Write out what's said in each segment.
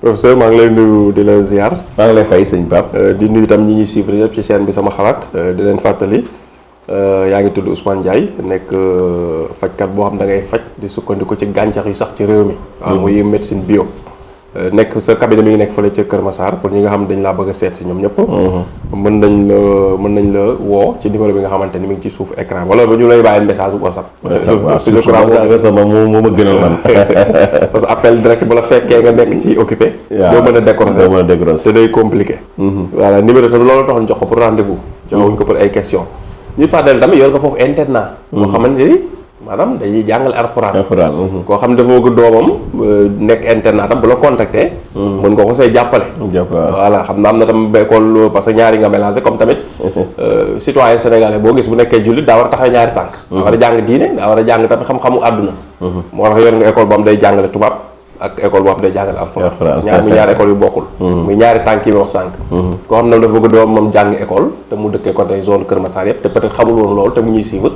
professeur maa ngi lay nuyu di la ziar. maa ngi lay fay sëñ Pape. di nuyu itam ñi ñuy suivre yëpp ci chaîne bi sama xalaat. di leen fàttali yaa ngi tudd Ousmane Ndiaye nekk fajkat boo xam da ngay faj di sukkandiku ci gàncax yu sax ci réew mi. waaw muy médecine bio. nekk sa cabinet mi ngi nekk fële ca Kër Massar pour ñi nga xam dañ laa bëgg a seet si ñoom ñëpp. mën nañ la woo ci numéro bi nga xamante ni mi ngi ci suuf écran wala ba ñu lay bàyyi message bu WhatsApp. waaw moo ma gënal man. parce que appel direct bu la fekkee nga nekk ci occupé. doo mën a décrocher te day compliqué. voilà numéro tam loolu taxoon jox ko pour rendez-vous. joxuñ ko pour ay questions. ñuy fàttali tamit yor nga foofu internat. boo xamante ni maanaam dañuy jàngale alxuraan. koo xam ne dafa bëgg doomam nekk internat tam bu la contacter. mën nga ko say jàppale. voilà xam na am na tam école parce que ñaari nga mélangé comme tamit citoyen sénégalais boo gis bu nekkee jullit daa war a taxawee ñaari tànk. daa war a jàng diine daa war a jàng tamit xam-xamu àdduna. moo tax yor nga école boo xam day jàngale tubaab ak école boo xam day jàngale alxuraan. ñaari école yu bokkul. muy ñaari tànk yi ma wax sànq. koo xam ne dafa bëgg doom moom jàng école te mu dëkkee ko tey zone Kër Massar yëpp te peut-être xamul woon loolu te mu ñuy suivre.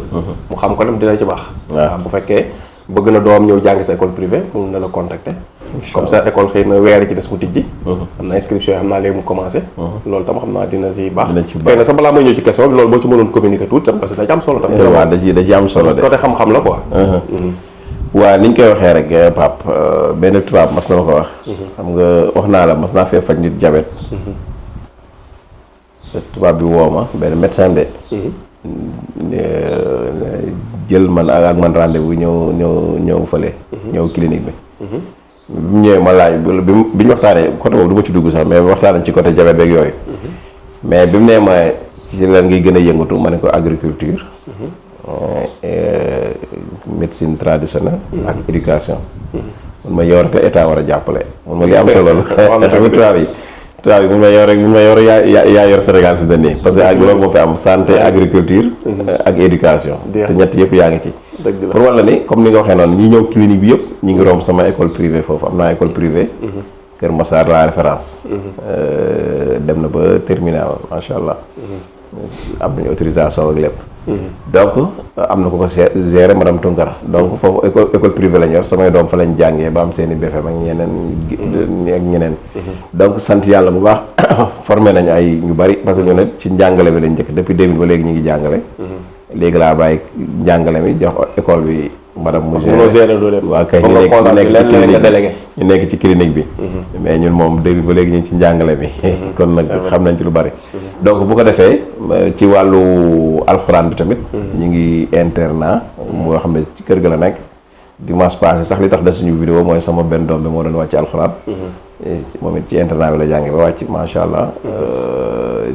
mu xam ko dem dina ci baax. waaw bu fekkee bëgg na doom ñëw jàng sa école privée mun na la contacter. comme ça école xëy na weer ci des mu tijji. am na inscription yi xam naa léegi mu commencé. loolu tam xam naa dina si baax. xëy na sax balaa may ñëw ci question bi loolu boo ci mënoon communiquer tuuti tam parce que da ci am solo tam. waaw da ci am solo de côté xam-xam la quoi. waaw ni ñu koy waxee rek Pape benn tubaab mas na ma ko wax. xam nga wax naa la mas naa fee faj nit jabet. tubaab bi woo ma benn médecin de. jël man ak man rendez-vous ñëw fële. ñëw clinique bi. bi mu ñëwee ma laaj bi ñu waxtaanee côté boobu du ma ci dugg sax mais waxtaanee ci côté jabet beeg yooyu. mais bi mu nee ma ci lan ngay gën a yëngatu ma ne ko agriculture. médecine traditionnelle ak éducation. mun ma yow rek la état war a jàppale. mun ma li am solo la. xam nga tubaab yi mun ma yow rek yaa yor Sénégal fi mu ne nii parce que ak loolu moo fi am santé agriculture. ak éducation. te ñett yëpp yaa ngi ci. pour walla ni comme ni nga waxee noonu ñi ñëw clinique bi yëpp ñi ngi romb sama école privée foofu am naa école privée. Kër Massar la référence. dem na ba terminal macha allah. am nañu autorisation ak lépp. donc am na ko gérer madame Tunkara donc foofu école privée lañ yor samay doom fa lañ jàngee ba am seen i BFEM ak ñeneen. donc sant yàlla bu baax formé nañu ay ñu bari parce que ñu ne ci njàngale bi lañ njëkk depuis 2000 ba léegi ñu ngi jàngale. léegi laa bàyyi njàngale mi jox école bi madame mu gérer waaw kay ñu nekk ci clinique bi. mais ñun moom début ba léegi ñu ngi ci njàngale mi. kon nag xam nañ ci lu bari. donc bu ko defee ci wàllu alxuraan bi tamit. ñu ngi internat. moo xam ne ci kër ga la nekk. dimanche passé sax li tax de suñu vidéo mooy sama benn doom bi moo doon wàcc alxuraan. moom it ci internat bi la jàngee ba wàcc macha allah.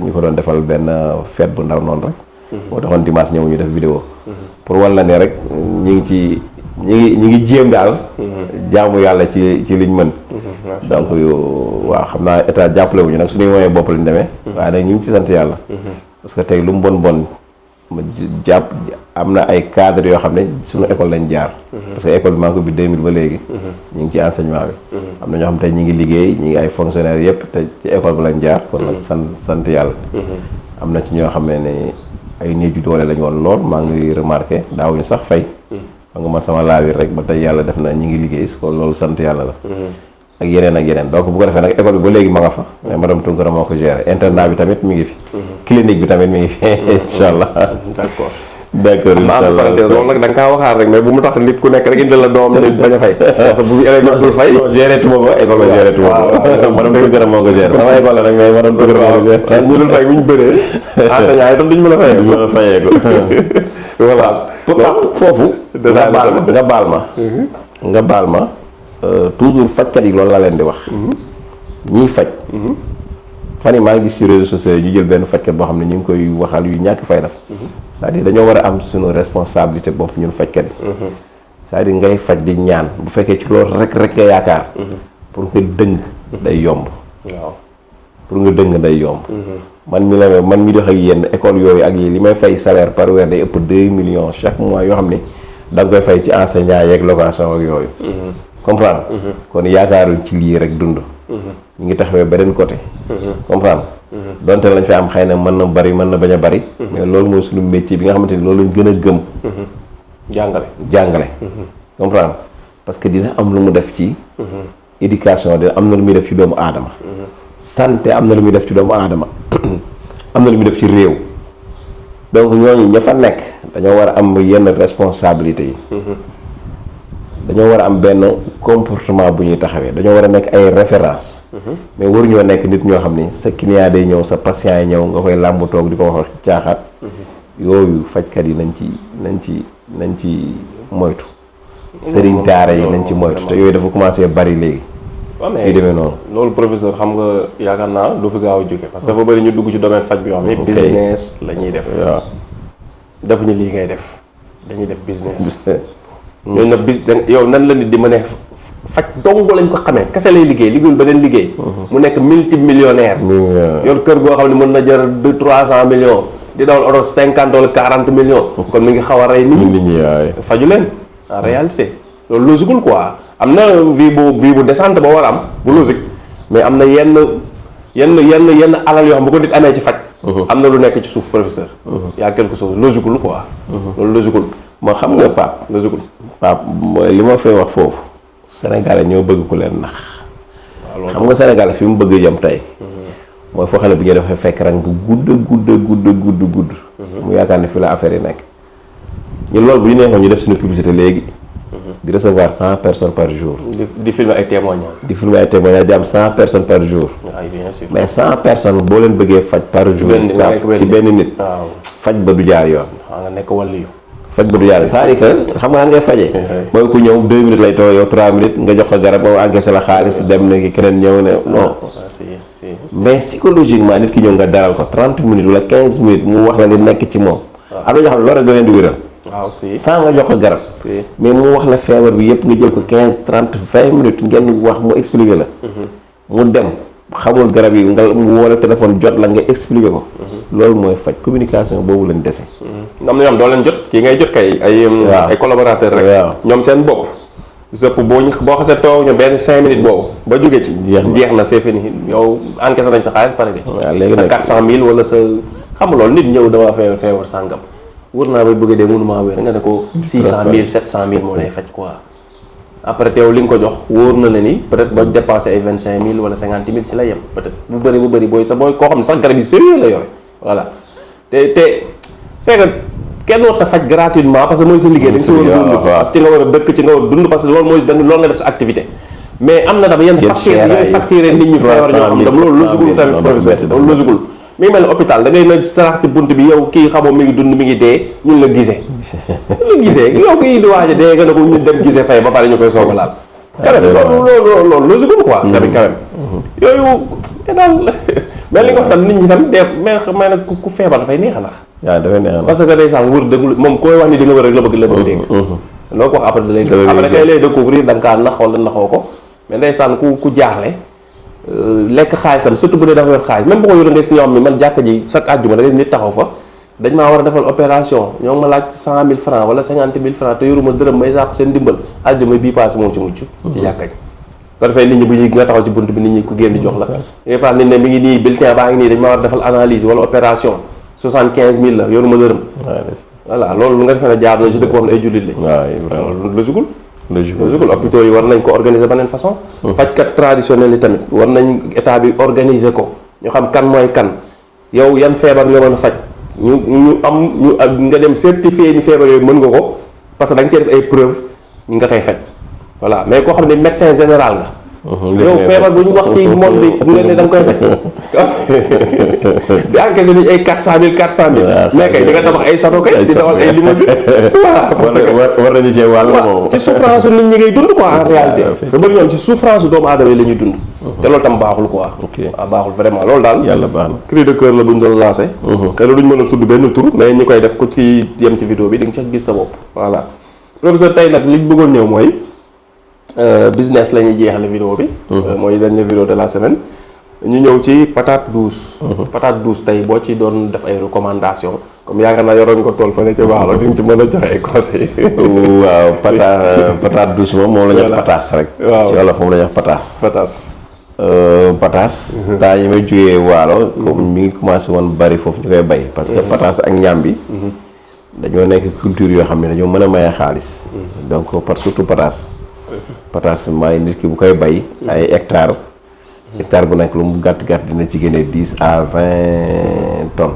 ñu ko doon defal benn fête bu ndaw noonu rek. moo taxoon dimanche ñëw ñu def vidéo. pour walla ne rek ñu ngi ci ñu ngi jéem daal. jaamu yàlla ci liñ mën. donc waaw xam naa état jàppale wuñu nag suñuy moyens bopp lañ demee. waaye nag ñu ngi ci sant yàlla. parce que tey lu mu bon ma jàpp am na ay cadres yoo xam ne suñu école lañ jaar. parce que école bi maa ngi ko bi 2000 ba léegi. ñu ngi ci enseignement bi. am na ñoo xam tey ñu ngi liggéey ñu ngi ay fonctionnaires yëpp te ci école bi lañ jaar. kon nag sant yàlla. am na ci ñoo xam ne ay néew ju doole lañ woon lool maa ngi remarqué daawuñu sax fay. xam nga man sama laawir rek ba tey yàlla def na ñu ngi liggéey kon loolu sant yàlla la. ak yeneen donc bu ko defee nag école bi ba léegi ma nga fa. mais madame Tunkara moo ko géré internat bi tamit mi ngi fi. clinique bi tamit mi ngi fi incha allah. d'accord incha allah loolu nag da nga kaa waxaat rek mais bu mu tax nit ku nekk rek indil la doom nit bañ a fay. parce que bu élève dul fay. géré tuma ko école ba géré tuma ko. madame Tunkara moo ko géré sama école la nag mais madame Tunkara moo ko géré. ñu dul fay bu ñu bëree. enseignant yi tam duñ mën a fayee. duñ mën a fayee ko. voilà foofu. nga baal ma. toujours fajkat yi loolu la leen di wax. ñiy faj. fan yi maa ngi gis ci réseaux sociaux yi ñu jël benn fajkat boo xam ne ñu ngi koy waxal yu ñàkk fay def. c'est-à-dire dañoo war a am suñu responsabilité bopp ñun fajkat yi. c'est-à-dire ngay faj di ñaan bu fekkee ci loolu rek nga yaakaar. pour nga dëng day yomb. waaw pour nga dëng day yomb. man mi dox ak yenn école yooyu ak yi li may fay salaire par weer day ëpp 2 millions chaque mois yoo xam ne da nga koy fay ci enseignant yeeg location ak yooyu. comprendre kon yaakaaruñ ci lii rek dund. ñu ngi taxawee beneen côté. comprendre donte lañ fi am xëy na mën na bari mën na bañ a bari. mais loolu mooy suñu métier bi nga xamante ni loolu lañ gën a gëm. jàngale. comprendre parce que dina am lu mu def ci. éducation de am na lu muy def ci doomu aadama. santé am na lu muy def ci doomu aadama. am na lu muy def ci réew. donc ñooñu ña fa nekk dañoo war a am yenn responsabilité yi. dañoo war a am benn comportement bu ñuy taxawee dañoo war a nekk ay référence mais waruñoo nekk nit ñoo xam ni sa client day ñëw sa patient yi ñëw nga koy làmb toog di ko wax caaxaat. yooyu fajkat yi nañ ci moytu. sëriñ daara yi nañ ci moytu te yooyu dafa commencé bari léegi. waaw mais fii demee noonu. loolu professeur xam nga yaakaar naa du fi gaaw a jóge parce que dafa bëri ñu dugg ci domaine faj bi yoo xam ne business la ñuy def. waaw defuñu lii ngay def dañuy def business. ñooñu nag yow nan la nit di mën a faj dong lañ ko xamee kese lay liggéeyul beneen liggéey. mu nekk multimillionnaire. yor kër goo xam ne mën na jar 200-300 millions. di dawal oto 50 wala 40 millions. kon mi ngi xaw a rey nit ñi faju leen en réalité loolu logiqueul quoi am na vie bu décente ba war a am bu logique mais am na yenn alal yoo xam bu ko nit amee ci faj. am na lu nekk ci suuf professeur. y a quelque chose logiqueul quoi. loolu logiqueul moo xam nga Pape logiqueul. Pape li ma fay wax foofu Sénégalais ñoo bëgg ku leen nax. xam nga Sénégal fi mu bëgg jëm tey. mooy foo xam ne bu ñu defee fekk rang bu gudd. mu yaakaar ne fi la affaire yi nekk. ñun loolu bu ñu neexoon ñu def suñu publicité léegi. di recevoir 100 personnes par jour. di filmer ay témoignages. di am 100 personnes par jour. bien sûr. mais 100 personnes boo leen bëggee faj par jour. ci benn nit. waaw faj ba du jaar yoon. waaw nga nekk wàllu faj ba du jaar yoon c'est-à-dire que xam nga nan ngay fajee. mooy ku ñëw 2 minutes lay toog yow 3 minutes nga jox ko garab ba mu encaissé la xaalis dem na ki keneen ñëw ne non. mais psychologiquement nit ki ñëw nga dalal ko 30 minutes wala 15 minutes mu wax la li nekk ci moom. am na ñoo xam ne loolu rek da leen di wéral. waaw si sans nga jox ko garab. mais mu wax la feebar bi yëpp nga jël ko 15 30 20 minutes ngeen wax mu expliquer la. mu dem xamul garab yi nga mu woo la téléphone jot la nga expliquer ko. loolu mooy faj communication boobu lañ dese. am na ñoom doo leen jot kii ngay jot kay ay collaborateur rek. ñoom seen bopp. sëpp boo xasee toog ñu benn 5 minutes boobu ba jóge ci. jeex na c'est fini yow encaissé nañ sa xaalis pare nga ci. waaw léegi sa nag 400000 wala sa xam nga loolu nit ñëw dama feebar sàngam. wër naa bay bëgg a dee mënumaa wér nga ne ko 600000 700000 moo lay faj quoi. après teew li nga ko jox wóor na la ni peut-être ba dépensé ay 25000 wala 50000 ci la yem peut-être bu bëri booy koo xam ne sax garab yi sérieux la yore voilà te c'est que kenn war a faj gratuitement parce que mooy sa liggéey da nga si war a dund parce que ci nga war a dëkk ci nga war a dund parce que loolu nga def sa activité mais am na tam yenn facture nit ñi feebar ñoo xam tam loolu logiqueul tamit professeur loolu logiqueul mi ngi mel ne hôpital da ngay na sarax ci bunt bi yow kii xamoo mi ngi dund mi ngi dee ñun la gisee yow kii di waaj a dee nga ne ko ñu dem gisee fay ba pare ñu koy soog a laal quand même loolu logiqueul quoi tamit quand même yooyu daal mais li nga wax tam nit ñi tam dee mais nag ku feebar dafay neex a nax waaw dafay neex a nax parce que day sax wër dëgg moom koy wax ni di nga wër rek la bëgg dégg loo ko wax après da lay après kay lay découvrir da nga kaa nax wala naxoo ko mais ndeysaan ku jaaxle lekk xaalisam surtout bu dee dafa yor xaalis même bu ko yoroon nga si ñoo xam ne man jàkka ji chaque àjjuma da ngay nit taxaw fa dañ maa war a defal opération ñoo ngi ma laaj 100000 francs wala 50000 francs te yoruma dërëm may saako seen ndimbal àjjuma bii passé moom ci mucc ci jàkka ji ko defee nit ñi bu ñuy nga taxaw ci bunt bi nit ñi ku génn jox la des fois nit ne mi ngi nii bulletin baa ngi nii dañ maa war a defal analyse wala opération 75000 la yoruma dërëm voilà loolu nga defee ne jaar na ci dëkk boo xam ne ay jullit lañ waaw logiqueul hôpitaux yi war nañ ko organiser beneen façon fajkat traditionnel yi tamit war nañ état bi organiser ko ñu xam kan mooy kan yow yan feebar nga mën a faj ñu nga dem certifié ni feebar yooyu mën nga ko parce que da nga cee def ay preuve nga koy faj voilà mais koo xam ne médecin général nga yow feebar bu ñu wax ci monde bi nga ne da nga koy faj di encaissé ni ay 400000 mais kay di nga tabax ay sato kay di dawal ay limousine voilà parce que war nañu cee wàll moom ci souffrance nit ñi ngay dund quoi en réalité fa bëri ñoom ci souffrance doomu aadama yi la ñuy dund te loolu tam baaxul quoi waaw baaxul vraiment loolu daal yàlla baax na cri de cœur la bu ñu doon lancé te loolu duñ mën a tudd benn tur mais ñi koy def ku ci yem ci vidéo bi di nga ci gis sa bopp voilà professeur tey nag liñ bëggoon ñëw mooy business la ñuy jeexale vidéo bi mooy dernière vidéo de la semaine ñu ñëw ci patate douce patate douce tey boo ci doon def ay recommandation comme yaakaar naa yoroon ko tool fa ne ci waalo di nga ci mën a joxe ay conseils waaw patate douce moom la ñuy wax pataas rek waaw ci wolof moom la ñuy wax pataas pataas temps yi may jógee waalo comme mi ngi commencé woon bari foofu ñu koy bay parce que pataas ak ñambi dañoo nekk culture yoo xam ne dañoo mën a maye xaalis donc surtout pataas pataas maay nit ki bu koy bay ay hectare bu nekk lu mu gàtt dina ci génne 10 à 20 tonnes.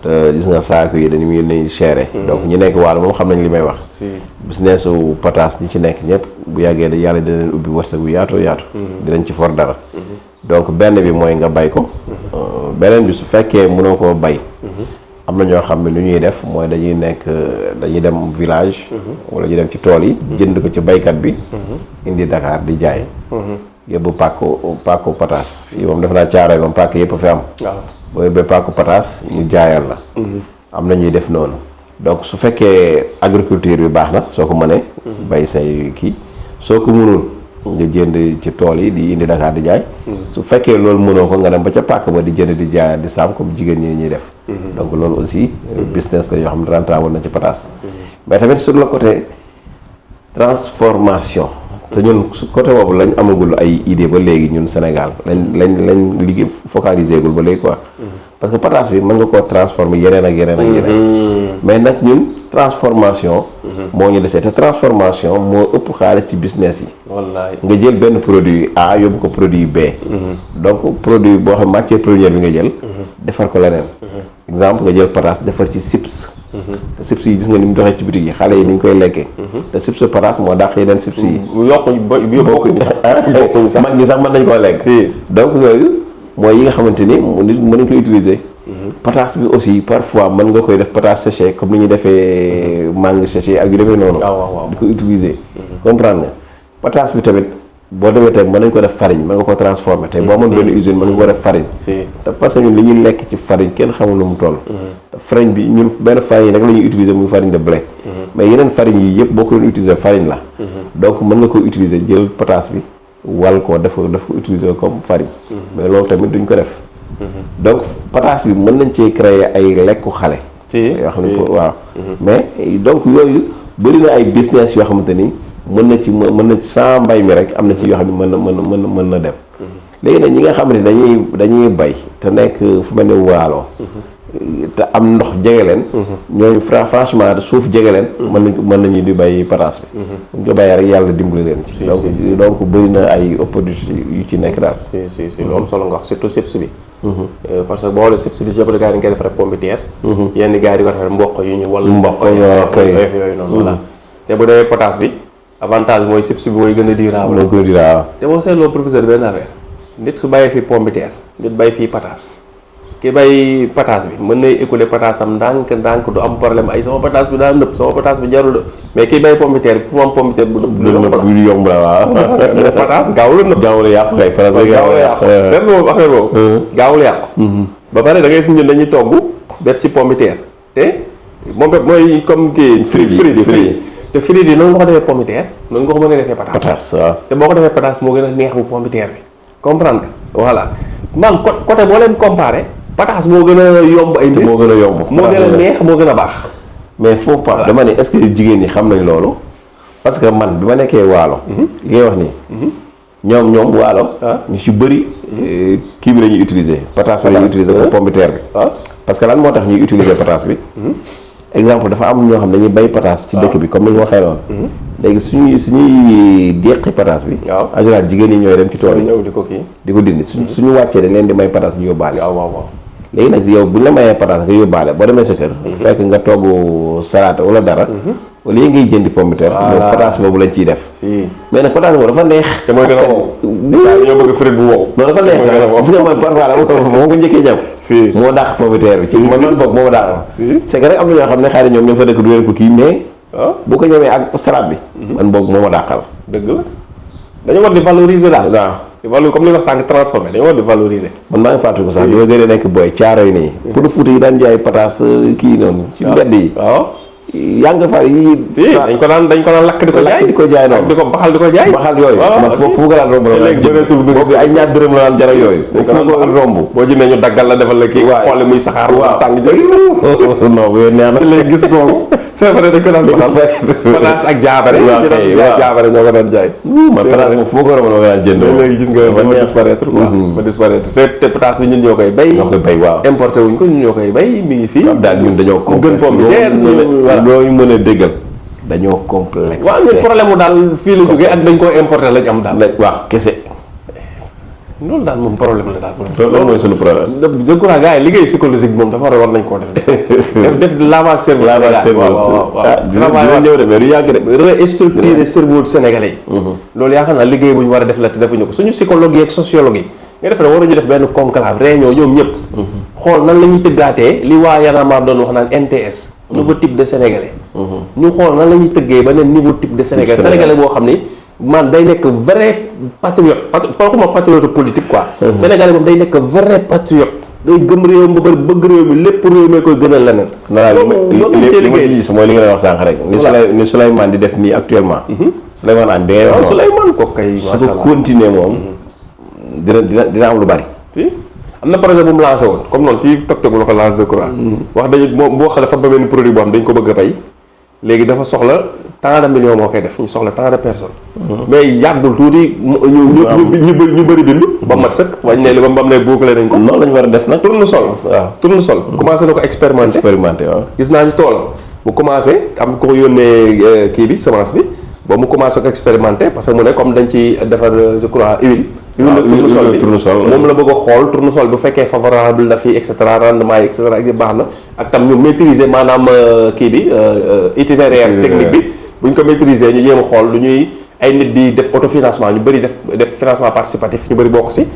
te gis nga saako yi dañu muy nañ chéré. donc ñi nekk Waalo moom xam nañ li may wax. business su pataas ñi ci nekk ñëpp bu yàggee da yàlla dina leen ubbi wërsëg bu yaatu dinañ ci for dara. donc benn bi mooy nga bay ko. beneen bi su fekkee mënoo koo bay. am na ñoo xam ne lu ñuy def mooy dañuy dem village. wala ñu dem ci tool yi. jënd ko ci baykat bi. indi Dakar di jaay. yóbbu pàkku pataas fii moom def naa caaroy moom pàkk yëpp fi am. boo yóbbee pàkku pataas ñu jaayal la. am na ñuy def noonu. donc su fekkee agriculture bi baax na soo ko mënee. bay say kii soo ko mënul nga jënd ci tool yi di indi Dakar di jaay. su fekkee loolu mënoo ko nga dem ba ca pàkk ba di jënd di jaay di saam comme jigéen ñi ñuy def. donc loolu aussi business la yoo xam ne rentable na ci pataas. mais tamit sur le côté transformation. te ñun su côté boobu lañ amagul ay idée ba léegi ñun Sénégal lañ liggéey focalisé gul ba léegi quoi. parce que pataas bi mën nga koo transformer yeneen ak yeneen. mais nag ñun transformation. moo ñu desee te transformation moo ëpp xaalis ci business yi. wallaay nga jël benn produit A yóbbu ko produit B. donc produit boo xam matière première bi nga jël. defar ko leneen. exemple nga jël pataas defar ci chips. te chips yi gis nga ni mu doxee ci bitig yi xale yi ni ñu koy lekkee. te chips pataas moo dàq yeneen chips yi. bokkuñu sax mag ñi sax mën nañ koo lekk. donc yooyu mooy yi nga xamante ni nit mën nañ ko utiliser. pataas bi aussi parfois mën nga koy def pataas séché comme ni ñuy defee mangue séché ak yu demee noonu. di ko utiliser. comprendre nga pataas bi tamit boo demee tey mën nañ ko def farine mën nga ko transformer tey boo amoon benn usine mën nga ko def farine. te parce que ñun li ñuy lekk ci farine kenn xamul lu mu toll. te farine bi ñun benn farine yi rek la ñuy utiliser muy farine de blé. mais yeneen farine yi yëpp boo ko doon utiliser farine la. donc mën nga ko utiliser jël pataas bi wal ko def ko utiliser comme farine. mais loolu tamit duñ ko def. donc pataas bi mën nañ cee créer ay lekku xale. yoo xam ne waaw. mais donc yooyu bëri na ay business yoo xamante ni mën na ci sans mbay mi rek am na ci yoo xam ne mën na dem. léegi nag ñi nga xam ne dañuy bay te nekk fu mel ne Waalo. te am ndox jege leen. ñooñu franchement suuf jege leen. mën nañu di bay pataas bi. buñ ko bàyyee rek yàlla dimbali leen ci. donc bëri na ay opportunité yu ci nekk daal. si lu am solo nga wax surtout chips bi. parce que boo xoolee chips di jëppale gars yi dañ koy def rek pomme de terre. yenn gars yi di ko defee mboq yu ñu wal. mboq yooyu noonu. voilà te bu dee pataas bi avantage mooy chips bi mooy gën a durable. te boo seetloo professeur benn affaire nit su bàyyee fii pomme de terre nit bay fii pataas. ki bay pataas bi mën nay écouler pataasam ndànk du am problème ay sama pataas bi daa nëpp sama pataas bi jarul mais ki bay pomme de terre bi fu mu am pomme de terre bu nëpp du yomb la waaw. pataas gaaw la nëpp. gaaw la yàqu kay pataas gaaw la yàqu seet boobu affaire boobu. gaaw la yàqu. ba pare da ngay si ñun dañuy togg def ci pomme de terre te moom mooy comme kii. frite te frite yi noonu nga ko defee pomme de terre noonu nga ko mën a defee pataas. waaw te boo ko defee pataas moo gën a neex bu pomme de terre bi comprendre nga voilà man côté boo leen comparé. pataas moo gën a yomb ay mbir moo gën a yomb moo gën a neex moo gën a baax. mais foofu pa dama ne est-ce que jigéen ñi xam nañ loolu parce que man bi ma nekkee Waalo. li ngay wax nii. ñoom Waalo. ñu ci bëri kii bi la ñuy utiliser. pataas bi la ñuy utiliser ko pomme de terre bi. parce que lan moo tax ñuy utiliser pataas bi. exemple dafa am ñoo xam dañuy bay pataas ci dëkk bi comme ni ñu waxee noonu. léegi suñuy déqi pataas bi. waaw en général jigéen ñi ñooy dem ci tool yi. ñëw di ko kii. di ko dindi suñu wàccee dañ leen di may pataas ñu yóbbaale. waaw. léegi nag yow bu ñu la mayee pataas nga yóbbaale boo demee sa kër. fekk nga togg salaata wala dara. au lieu ngay jëndi pomme de terre. moom pataas boobu lañ ciy def. mais nag pataas boobu dafa neex. te mooy gën a wow. ñoo bëgg frite bu wow. non dafa neex gis nga mooy parfois la moo ko njëkkee ñam. moo dàq pomme de terre bi. ci man boog moo dàq. c'est que rek am na ñoo xam ne xëy na ñoom ñoo fa dëkk du leen ko kii mais. bu ko ñamee ak salade bi. man boog moo ma dàqal. dëgg la dañu war di valoriser daal. waaw di valoriser comme li wax sànq transformé dañu war di valoriser. man maa ngi fàttaliku sax bi ma gën a nekk booy caaro yi nii. pour Fuuta yi daan jaay pataas kii noonu. ci mbedd yi. waaw yaa nga fa yi. dañ ko daan lakk di ko jaay. di ko jaay noonu di ko baxal di ko jaay. baxal yooyu. man foofu nga daan romb la. léegi bëreetul boobu ay ñaar dërëm la daan jar yooyu. foofu nga romb. boo jëmee ñu daggal la defal la kii. xoole muy saxaar. waaw tàng jëri. non bu yooyu neex na. léegi gis boobu. c'est vrai dañ ko daan baxal. pataas ak jaabare. waaw jaabare ñoo ko daan jaay. man pataas moom foo ko romb nga daan jënd. léegi gis nga ba disparaître quoi. ba disparaître te pataas bi ñun ñoo koy bay. ñoo koy bay waaw. importé wuñ ko ñun ñoo koy bay mi ngi fii. daal ñun dañoo gën pomme de terre looñu mën a déggal dañoo complexe. waaw ñun problème mu daal fii la jógee ak dañ koo importer lañ am daal. waaw kese. loolu daal moom problème la daal. loolu mooy suñu problème. je crois gars yi liggéey psychologique moom dafa war nañ koo def lavage cerveau. lavage cerveau dina ñëw de mais du yàgg de. restructurer cerveau sénégalais yi. loolu yaakaar naa liggéey bu ñu war a def la te defuñu ko suñu psychologue yi ak sociologue yi nga def ne waruñu def benn conclave réunion ñoom ñëpp. xool nan la ñuy tëggaatee li waa Y'en a marre doon wax naan NTS. nouveau type de sénégalais. ñu xool nan la ñuy tëggee ba ne nouveau type de sénégalais boo xam ni. man day nekk vrai patriote waxuma patriote politique quoi. Sénégalais moom day nekk vrai patriote. day gëm réewam ba bëri bëgg réew mi lépp réew mi koy gënal leneen. li ma gis mooy li nga wax sànq rek. ni Souleymane di def nii actuellement. Souleymane Agne bi ngay wax. Souleymane ko kay macha allah su ko continuer moom dina am lu bari. am na projet bu mu lancé woon comme noonu si TikTok la ko lancé je crois. wax dañu moom boo xam ne dafa ba benn produit boo xam dañ ko bëgg a bay. léegi dafa soxla tant de millions moo koy def ñu soxla tant de personnes. mais yàggul tuuti ñu bëri bind. ba mat sëkk wañ ne li ba mu ne boucler nañ ko. noonu la ñu war a def nag. tournesol. waaw tournesol. commencé na ko expérimenté waaw. gis naa ci toolam mu commencé am ko yónnee kii bi semence bi ba mu commencé ko expérimenté parce que mu ne comme dañ ci defar je crois huile. tournesol moom la bëgg a xool tournesol bu fekkee favorable na fii et cetera rendement yi et cetera ak baax na ak tam ñu maîtriser maanaam kii bi itinéraire technique bi bu ñu ko maîtriser ñu jéem a xool lu ñuy ay nit di def autofinancement ñu bëri def financement participatif ñu bëri bokk si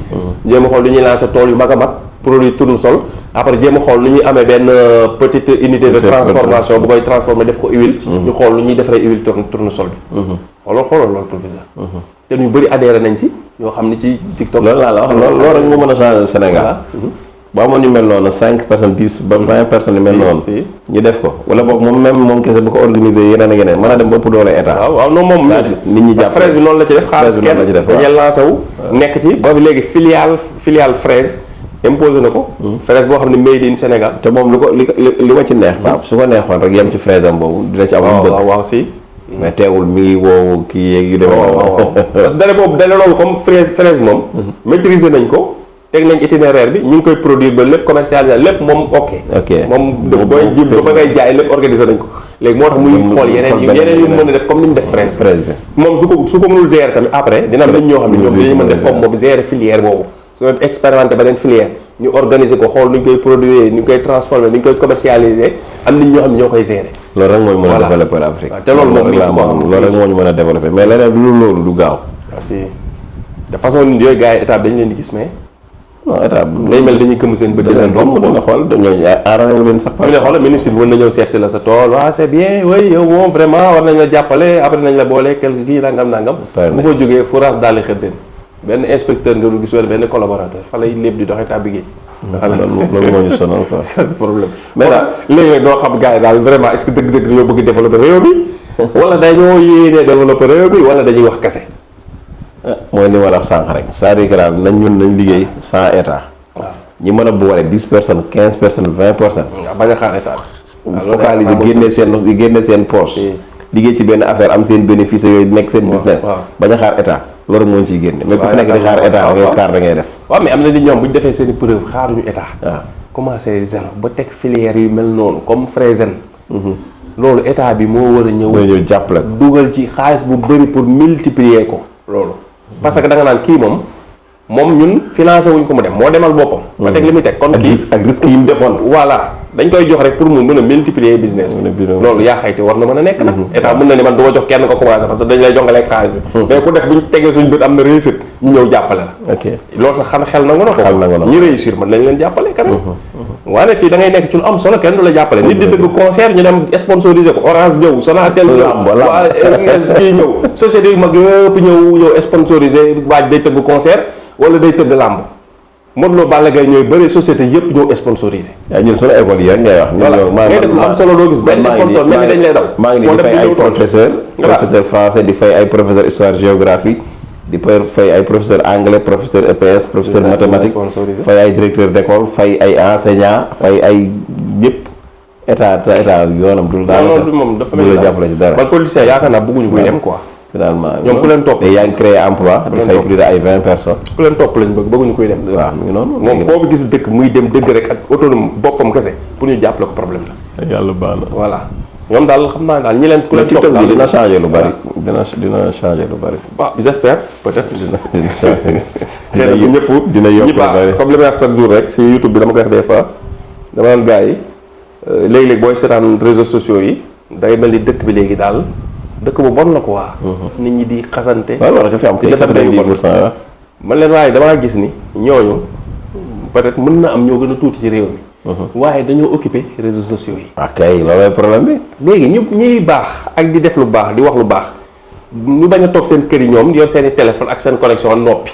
jéem a xool lu ñuy lancer tool yu mag a mag produit tournesol après jéem a xool lu ñuy amee benn petite unité de transformation bu koy transformer def ko huile ñu xool lu ñuy defaree huile tournesol bi xoolal loolu professeur te ñu bëri adhéré nañ si ñoo xam ni ci TikTok. loolu laa la wax loolu rek moo mën a changer Sénégal. ba amoon ñu mel noonu 5 personnes 10 ba 20 personnes yu mel noonu. ñu def ko wala boog moom kese bu ko organiser yeneen ak yeneen mën a dem ba ëpp doole état. waaw non moom nit ñi jàpp fraise bi noonu la ci def. xaalis kenn dañuy lancé wu. nekk ci ba léegi filiale fraise imposé na ko. fraise boo xam ne made in Sénégal. te moom li ma ci neex. waaw su ko neexoon rek yem ci fraise am boobu dina ci am. waaw si. mais teewul mi ngi woowu kii yeeg yu demee. parce que dale loolu comme fraise moom. maîtriser nañ ko teg nañ itinéraire bi ñu ngi koy produire ba lépp commercialisé lépp moom ok moom booy jib ba ngay jaay lépp organiser nañ ko léegi moo tax muy xool yeneen yu mën a def comme ni ñu def fraise bi moom su ko mënul gérer tamit après dina am nit ñoo xam ne ñoom dañuy mën def comme moom gérer filière boobu su expérimenté beneen filière ñu organiser ko xool nu ñu koy produire nu ñu koy transformer nu ñu koy commercialiser am nit ñoo xam ne ñoo koy gérer. loolu rek mooy mën a développer Afrique. te loolu moom mi ngi ci loolu rek moo ñu mën a développer mais leneen du loolu du gaaw. si de façon nit yooyu gars yi état dañu leen di gis mais. non état day mel dañuy këmm seen bët di leen romb dina xool dañoo arrangé wu leen sax. par exemple ministre bi mën na ñëw seet si la sa tool waaw c'est bien oui yow moom vraiment war nañ la jàppale après nañ la boole quelque kii nangam. bu fa jógee fourage daal di xëddeen benn inspecteur nga dul gis wala benn collaborateur fa lay lépp di doxee tàbbi géej. loolu moo ñu sonal quoi. c'est le problème mais daal léegi doo xam gars yi daal vraiment est-ce que dëgg-dëgg dañoo bëgg développer réew mi wala dañoo yéenee développer réew mi wala dañuy wax kese. mooy li ma la wax sànq rek c'est-à-dire que daal nañ liggéey sans état. waaw ñi mën a boole 10 personnes 15 personnes 20 personnes. waaw bañ a xaar état. focaliser génne seen poche. liggéey ci benn affaire am seen bénéfice yooyu nekk seen business. bañ a xaar état. loolu moo ñu ciy génne mais ku fi nekk di xaar état ak yow kaar da ngay def. waaw mais am na nit ñoom bu ñu defee seen i preuve xaaruñu état. waaw commencé zéro ba teg filière yu mel noonu comme Fraisen. loolu état bi moo war a ñëw jàppale dugal ci xaalis bu bëri pour multiplier ko loolu. parce que da nga naan kii moom ñun financé wuñ ko mu dem moo demal boppam. ba teg li muy teg kon kii ak risque yi mu defoon. voilà dañ koy jox rek pour mu mën a multiplier business bi. loolu yaa xayti war na mën a nekk nag. état mën na ni man du ma jox kenn ko commencé parce que dañ lay jongaleeg xaalis bi. mais ku def bu ñu tegee suñ bët am na réussite ñu ñëw jàppale la. ok loolu sax xel nangu na ko. ñi réussir man nañ leen jàppale quand même. waaye fii da ngay nekk ci lu am solo kenn du la jàppale. nit di dëgg concert ñu dem sponsoriser ko Orange ñëw Sonatel ñëw waa kii ñëw société yu mag yëpp ñëw sponsoriser waaj day tëgg concert wala day tëgg làmb Modou Lo Balla Gaye ñooy bëri société yëpp ñoo sponsorisé. waaw ñun sunu école yi rek ngay wax. voilà ngay def lu am solo doo gis benn sponsor mel ni dañ lay daw. maa ngi di fay ay professeur français di fay ay professeur histoire géographie di fay ay professeur anglais professeur EPS professeur mathématique fay ay directeur d'école fay ay enseignant fay ay ñëpp état yoonam dul daal moom dafa mel ni jàppale ci dara. man politicien yaakaar naa bëgguñu koy dem quoi. finalement ñoom ku leen topp te yaa ngi créé emploi dafay plus de ay 20 personnes. ku leen topp lañ bëgguñu koy dem. waaw mu ngi noonu. moom foo fi gis dëkk muy dem dëgg rek ak autonome boppam kese pour ñu jàppale ko problème la. yàlla baax na voilà. ñoom daal xam naa daal ñi leen ku leen topp daal dina changer lu bari dina changer lu bari. waaw j'espère peut-être. dina changer. xëy na ñëpp dina yokk ñi baax comme li may wax chaque jour rek si YouTube bi dama koy wax des fois dama naan gars yi léegi-léegi booy seetaan réseaux sociaux yi day mel ni dëkk bi léegi daal dëkk bu bon la quoi. nit ñi di xasante. waaw war na fi am di defante yu bon man leen waaye damaa gis ni ñooñu peut-être mën na am ñoo gën a tuuti ci réew mi. waaye dañoo occupé réseaux sociaux yi. ok loolooy problème bi. léegi ñuy baax ak di def lu baax di wax lu baax ñu bañ a toog seen kër yi ñoom yor seen i téléphone ak seen connexion noppi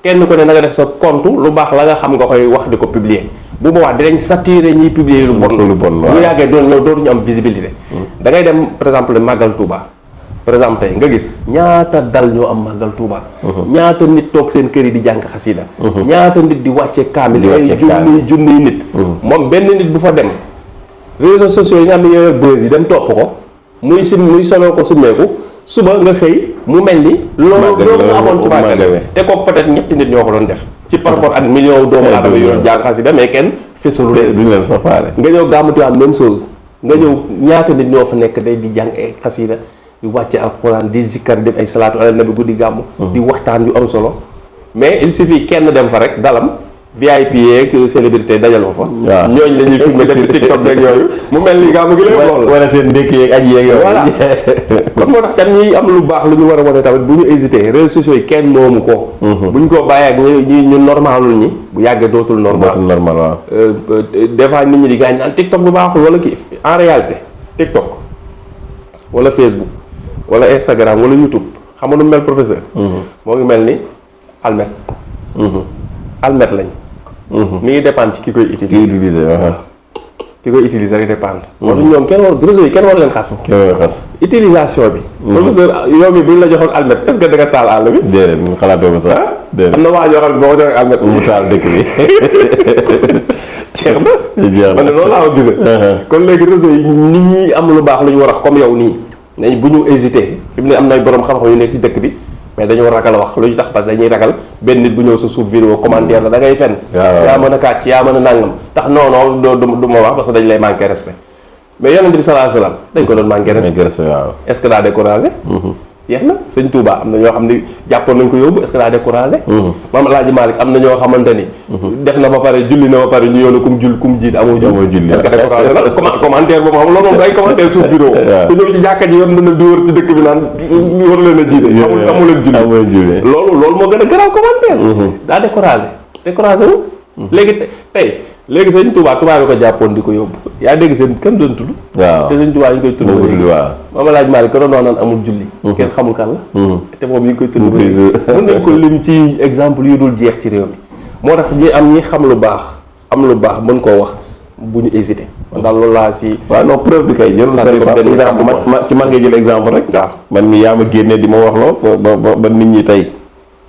kenn ko ne na nga def sa compte lu baax la nga xam nga koy wax di ko publier bu boobaa dinañ saturé ñiy publier lu bon. bu yàggee dootuñu am visibilité. da ngay dem par exemple Màggal Touba par exemple tey nga gis ñaata dal ñoo am Màggal Touba. ñaata nit toog seen kër yi di jàng xasida ñaata nit di wàcce kaamil ay junniy nit. moom benn nit bu fa dem réseaux sociaux yi nga xam ne ñoo yor buzz yi dem topp ko muy soloo ko summeeku suba nga xëy mu mel ni loolu nga amoon ci màggal te kooku peut-être ñetti nit ñoo ko doon def ci par rapport ak million doomu aadama yu doon jàng xasida mais kenn fesalu duñ leen fa faale nga ñëw gàmmu Tiwaawan même chose nga ñëw ñaata nit ñoo fa nekk day di jàng ay xasida di wàcce alxuraan di zikkar def ay salaatu ala nabi guddi gàmmu di waxtaan yu am solo mais il suffit kenn dem fa rek dalam VIP yeeg célébrité dajaloo fa. waaw ñooñu la ñuy filmé def ci TikTok beeg yooyu. mu mel ni gàmmu gi lépp loolu la. wala seen ndékki yeeg aji yeeg yooyu. voilà kon moo tax kat ñi am lu baax lu ñu war a wane tamit bu ñu hésité réseaux sociaux yi kenn moomu ko. bu ñu ko bàyyee ak ñu normalul ñi bu yàggee dootul normal. dootul normal waaw. des fois nit ñi di gaañ naan TikTok bu baaxul wala kii en réalité TikTok wala Facebook wala Instagram wala YouTube xam nga nu mel professeur. moo ngi mel ni almet. almet lañ. mi ngi dépendre ci ki koy utiliser. ki koy utiliser rek dépendre. moo tax ñoom kenn war réseau yi kenn war leen xas. utilisation bi. professeur yow mi bu ñu la joxoon almet est-ce que da nga taal àll bi. déedéet mu xalaatoo ko sax. déedéet am na waa joo xam ne boo ko joxee almet mu taal dëkk bi. jeex na. man de loolu laa ko gisee. kon léegi réseau yi nit ñi am lu baax lu ñu war a wax comme yow nii. nañ bu ñu hésité fi mu ne am na borom xam-xam yu nekk ci dëkk bi. mais dañoo ragal a wax lu ñu tax parce que dañuy ragal benn nit bu ñëw sa suuf vidéo commentaire la da ngay fenn. yaa mën a kàcc yaa mën a nàngam tax non du ma wax parce que dañ lay manqué respect mais yonent bi sallallahu alayhi wasallam dañ ko doon manqué respect. waaw est-ce que daa découragé. yeex na sëñ Touba am na ñoo xam ne jàppoon nañ ko yóbbu est-ce que daa découragé. Maam Alaaji Malick am na ñoo xamante ni. def na ba pare julli na ba pare ñu yoonu kum jiit amoo julli est-ce que découragé la commentaire boobu xam loolu moom day commentaire suuf vidéo ku ñëw ci jàkka ji yoon na di wër ci dëkk bi naan war leen a jiite amu leen julli loolu moo gën a garaaw commentaire daa découragé wu léegi sëñ Touba tubaab bi ko jàppoon di ko yóbbu yaa dégg seen kenn doon tudd. waaw te sëñ Touba yi ñu koy tudd ba léegi waaw. Maam Alaaji Maalik ko doon wax naan amul julli. kenn xamul kan la. te moom yi ngi koy tudd ba léegi. mën nañ ko lim ci exemple yu dul jeex ci réew mi moo tax ñi am ñi xam lu baax am lu baax mën koo wax bu ñu hésité. man daal loolu laa si. waaw non preuve bi kay jëlul sa exemple ci man nga jël exemple rek. waaw man mi yaa ma génne di ma wax loo ba nit ñi tey.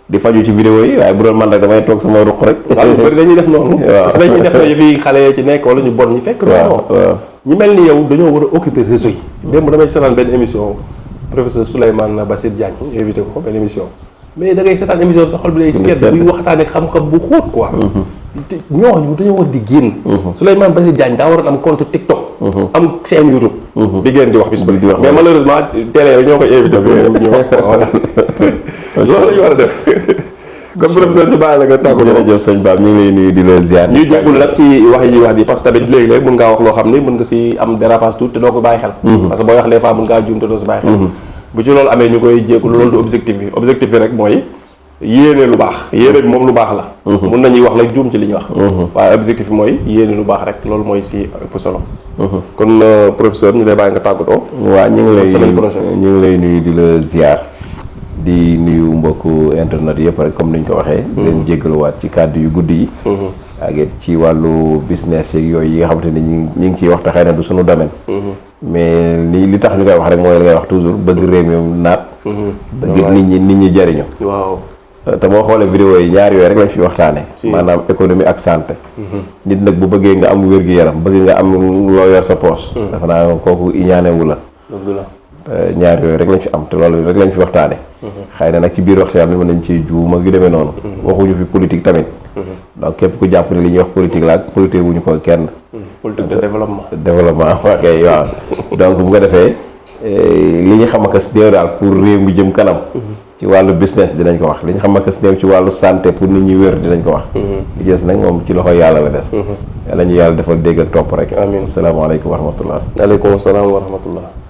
di faju ci vidéo yi waaye bu doon man rek damay toog sama ruq rek. waaw lu bëri dañuy def noonu. parce que dañuy def na yëfi xale yoo ci nekk wala ñu bon ñi fekk. waaw ñi mel ni yow dañoo war a occuper réseau yi. démb damay seetaan benn émission professeur Souleymane Bassir Diagne ñu invité ko benn émission mais da ngay seetaan émission bi sa xol bi day sedd buy waxtaanee xam-xam bu xóot quoi. ñooñu dañoo war di génn. Souleymane Bassir Diagne daa waroon am compte TikTok. am chaîne YouTube. di génn di wax bis bi mais malheureusement télé yooyu ñoo koy invité bi ñu wax loolu la ñu war a def comme professeur ci bàyyi la nga tàggu. jërëjëf sëñ Ba ñu ngi lay nuyu di la ziar. ñuy jéggul nag ci wax yi ñuy wax di parce que tamit léegi-léegi mën ngaa wax loo xam ni mën nga si am dérapage tuuti te doo ko bàyyi xel. parce que booy wax des fois mën ngaa juum te doo si bàyyi xel. bu ci loolu amee ñu koy jéggul loolu du objectif bi objectif bi rek mooy yéene lu baax yéene bi moom lu baax la. mun nañuy wax nag juum ci li ñuy wax. waaye objectif bi mooy yéene lu baax rek loolu mooy si ëpp solo. kon professeur ñu lay bàyyi nga tàggatoo. waaw ñu ngi lay nuyu di la ziar. di nuyu mbokku internet yëpp rek comme ni ñu ko waxee. di leen jéggaluwaat ci kàddu yu guddi yi. ak it ci wàllu business yeeg yooyu yi nga xamante ni ñu ngi ciy wax te xëy na du suñu domaine. mais li tax ñu koy wax rek mooy li ngay wax toujours bëgg réew mi naat. bëgg nit ñi jariñu. waaw te boo xoolee vidéo yi ñaar yooyu rek lañ fi waxtaanee. maanaam économie ak santé. nit nag bu bëggee nga am wér-gu-yaram bëgg nga am loo yor sa poche. dafa naa kooku iñaanewu la. ñaar yooyu rek lañ fi am te loolu rek lañ fi waxtaane xëy na nag ci biir waxtaan bi mën nañ ci juum ak yu demee noonu waxuñu fi politique tamit donc képp ku jàpp ne li ñuy wax politique la ak politique wuñu ko kenn politique de développement. ok waaw. donc bu ko defee li ñu xam ak as néew daal pour réew mi jëm kanam. ci wàllu business dinañ ko wax li ñu xam ak as néew ci wàllu santé pour nit ñi wér dinañ ko wax. li des nag moom ci loxo yàlla la des. yàlla ñu yàlla defal dégg ak topp rek. amiin asalaamaaleykum wa rahmatullah. aleykum salaam wa rahmatullah.